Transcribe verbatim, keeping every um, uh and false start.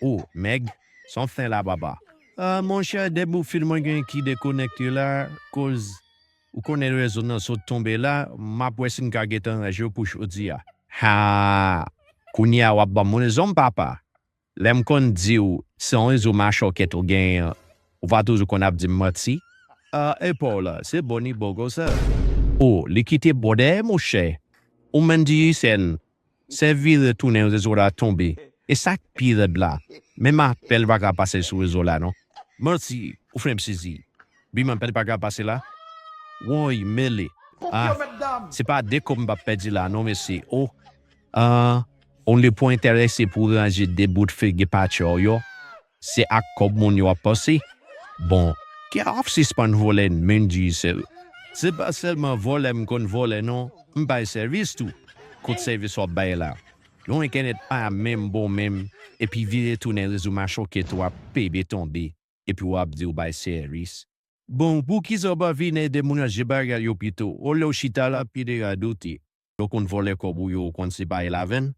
Oh, Meg, sa w ap fè la, papa? Ah, monchè, depi w fin mwen gen ki dekonekte la, koz ou konnen rezo nan sot tonbe la, m ap wè si m ka gentan ranje w pou jodi a. Ha! Kounye a w ap ban m rezon, papa. Lè m konn di w se yon rezo machòkèt ou genyen an, ou pa toujou konn ap di m manti? Ah, e pa w la, se bò ni bò konsa. Oh, li kite bò dèyè, monchè. Ou menm di Isen, se vire tounen rezo la tonbe. E sa k pi rèd la, menm apèl pa ka pase sou rezo la non. Manti, ou fè m sezi. Bi m apèl pa ka pase la? Woy, mele. Ah, se pa de kòb m p ap pèdi la non, mesye. Oh, ah, ou li pran enterese pou ranje de bout figi patya w yo? Se ak kòb moun yo ap panse? Bon, kè w ap sispann vòlè menm di sèl. Se pa sèlman vòlè m konn vòlè non, m bay sèvis tou. Kot sèvis w ap bay la? Yon entènèt pa menm bon menm, epi vire tounen rezo machòkèt w ap pebe tonbe, epi w ap di w bay sèvis. Bon, poukisa w pa vin ede moun ranje bagay yo pito, olye w chita la ap pede radote? Yo konn vòlè kòb ou yo, ou konn se bay lavenn.